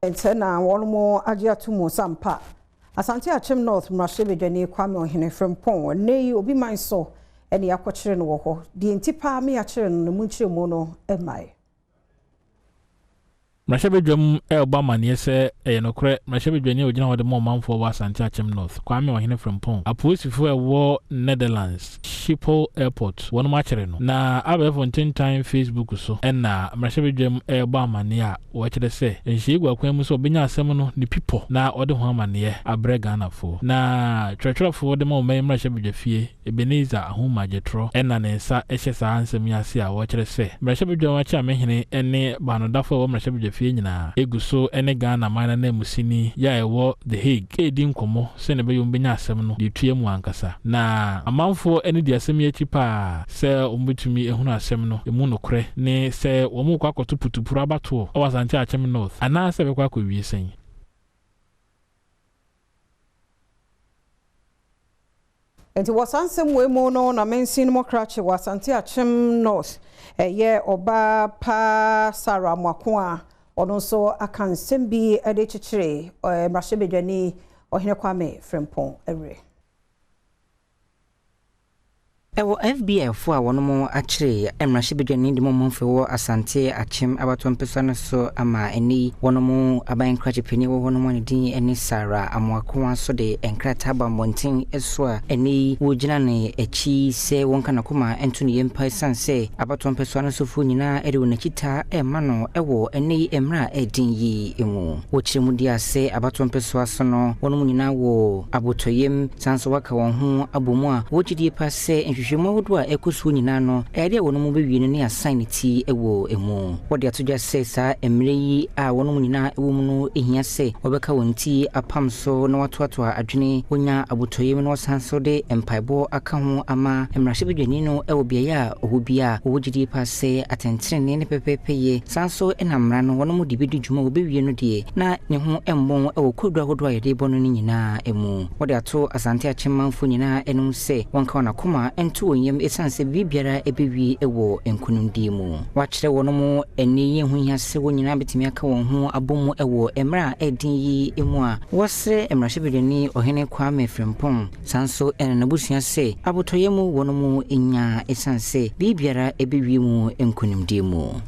Nti na wɔn agye ato mu sɛ ampa Asante Akyem North mmarahyɛbadwani Kwame Ohene Frimpong ɛnnɛ yi obi man so ɛne akɔkyere no wɔ hɔ. Deɛ nti paa me akyere no no mu nkyerɛmu no mmae. Mmarahyɛbadwam rebɔ amanneɛ sɛ ɛyɛ nokorɛ, mmarahyɛbadwani a ɔgyina hɔ de ma ɔmanfoɔ wɔ Asante Akyem North, Kwame Ɔhene Frimpong, apolisifoɔ a ɛwɔ Netherlands, Schiphol Airport, wɔnom akyere no. Na abɛɛfo ntentan Facebook so na mmarahyɛbadwam rebɔ amanneɛ a wɔkyerɛ sɛ nhyehyɛe gu akwan mu sɛ ɔbɛnya asɛm no ne pipɔ na ɔde ho amanneɛ abrɛ Ghanafoɔ. Na twerɛtwerɛfoɔ de ma ɔman yi mmarahyɛbadwafie, Ebenezer Ahumah Dwetrɔ na ne nsa hyɛ saa nsɛm yi ase a wɔkyerɛ sɛ Mmarahyɛbadwam Akyeamehene ne baanodafo a ɛwɔ Mmarahyɛbadwafie nyinaa gu so ne Ghana man ananmusini yi a ɛwɔ The Hague redi nkɔmmɔ sɛnea ɛbɛyɛ wɔbɛnya asɛm no de atua mu ankasa. Na amanfoɔ ani di asɛm yi akyi paa sɛ wɔbɛtumi ahunu asɛm no mu nokorɛ ne sɛ wɔrekɔ akɔto putupuru abatoɔ wɔ Asante Akyem North anaasɛ ɛbɛkɔ akɔwie sɛn. Nti wɔ saa nsɛm wei mu no na mansin mu krakye wɔ Asante Akyem North ɛyɛ ɔbaa paa Sarah Amoako a ɔno nso aka nsɛm bi de kyekyere mmarahyɛbadwani Ɔhene Kwame Frimpong werɛ. Ɛwɔ FBI foɔ a wɔnom akyere mmarahyɛbadwani de mɔmɔnfoɔ wɔ Asante Akyem abatoɔ mpesua no so ama ɛnnɛ yi wɔnom aban nkrakye panin wɔ hɔnom a ne din ne Sarah Amoakoa nso de nkrataa aba mmɔnten so a ɛnnɛ yi wɔgyina ne akyi sɛ wɔnka n'akoma nto ne yam pa ɛsiane sɛ abatoɔ mpesua no sofoɔ nyinaa de wɔn akyi taa rema no wɔ ɛnnɛ yi mmerɛ a ɛden yi mu. Wɔkyerɛ mu di a sɛ abatoɔ mpesua so no wɔnom nyinaa wɔ abotɔyam Saa nso wɔaka wɔn ho abɔ mu a wɔwɔ gyidie pa sɛ nhwehwɛmu ahodoɔ a ɛrekɔ soɔ nyinaa no, ɛyɛ adeɛ a wɔnom bɛwie no ne asan ne ti wɔ mu. Wɔde ato dwa sɛ saa mmerɛ yi a wɔnom nyinaa wɔ mu no hia sɛ wɔbɛka wɔn ti apam so na wɔatoatoa adwene, wɔnya abotɔyam na wɔsan nso de mpaebɔ aka ho ama mmarahyɛbadwani no wɔ beaeɛ a ɔwɔ biara a wɔwɔ gyidie pa sɛ atɛntenenee ne pɛpɛɛpɛyɛ saa nso na mmara no wɔnom de bɛdi dwuma wɔbɛwie no deɛ na ne ho mmɔn wɔ kwaadu ahodoɔ a yɛde rebɔ no no nyinaa mu. Wɔde ato Asante Akyem manfoɔ nyinaa anim sɛ wɔnka wɔn akoma nto wɔn yam ɛsiane sɛ biribiara bɛwie wɔ nkonimdie mu. Wɔakyerɛ wɔn ɛnne yi ɛho hia sɛ wɔn nyinaa bɛtumi aka wɔn ho abɔ mu wɔ mmerɛ a ɛyɛ den yi mu a wɔsrɛ Mmarahyɛbadwani Ɔhene Kwame Frimpong saa nso na n'abusua sɛ abotɔyam wɔn nya ɛsiane sɛ biribiara bɛwie mu nkonimdie mu.